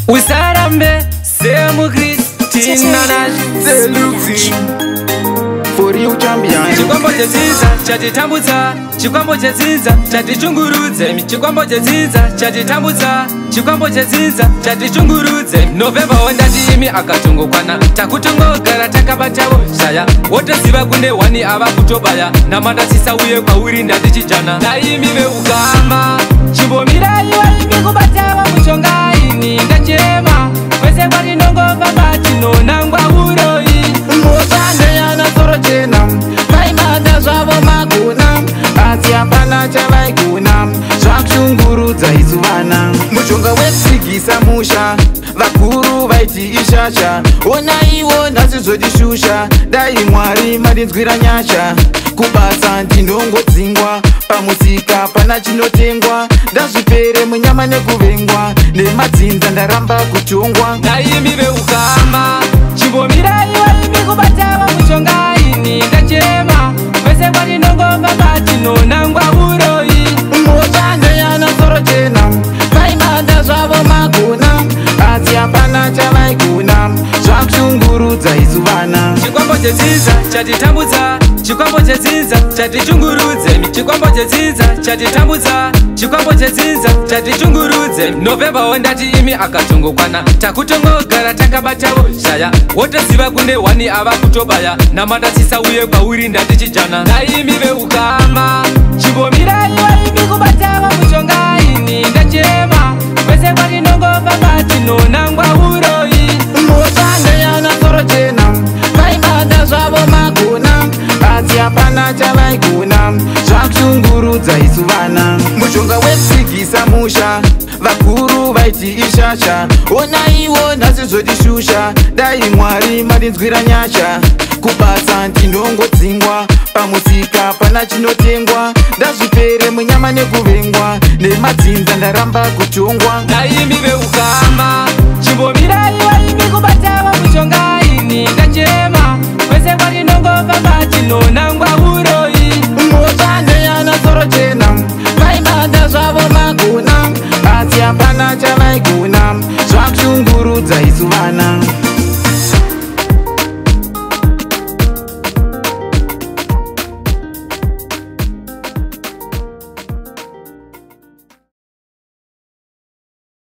Usarambe semukristina. Seluxi for you champion. Chikwambo chedzinza chatitambudza, chikwambo chedzinza chatichungurudze, chikwambo chedzinza chatitambudza, chikwambo chedzinza chatichungurudze. November wandati imi akatongokwana, takutongogara takabatawo shaya, wotoziva kune wani ava kutobaya namandatsisa uye kwauri ndatichijana naimi veukama. Chimbomiraiwa imi kubatava mushonga, ini ndachema kwese kwatinongofamba tinonangwa uroi. Moshandeyana soro chena, vaimada zvavo magona, asi hapana chavaigona, zvakushungurudza isu vana. Mushonga wekutsigisa musha, vakuru vaiti ishasha, onaiwo nhasi zvotishusha. Dai Mwari mandinzwira nyasha. Kubasa ndinongodzingwa, pamusika pana chinotengwa, ndazvipere munyama nekuvengwa nemadzinza, ndaramba kutongwa. Naimi veukama, chimbomiraiwa imi kubatava mushonga, ini ndachema kwese kwatinongofamba tinonangwa uroi. Moshandeyana soro chena, vaimada zvavo magona, asi hapana chavaigona, zvakushungurudza isu vana. Chikwambo chedzinza chatitambudza, chikwambo chedzinza chatichungurudze, chikwambo chedzinza chatitambudza, chikwambo chedzinza chatichungurudze. November wandati imi akatongokwana, takutongogara takabatawo shaya, wotoziva kune wani ava kutobaya namandatsisa uye kwauri ndatichijana naimi veukama. Chimbomiraiwa imi kubatava mushonga, ini ndachema kwese kwatinongofamba tinonangwa uroi. Moshandeyana soro chena, vaimada zvavo magona, asi hapana chavaigona, zvakushungurudza isu vana. Mushonga wekutsigisa musha, vakuru vaiti ishasha, onaiwo nhasi zvotishusha. Dai Mwari mandinzwira nyasha. Kubasa ndinongodzingwa, pamusika pana chinotengwa, ndazvipere munyama nekuvengwa nemadzinza, ndaramba kutongwa. Naimi veukama, chimbomiraiwa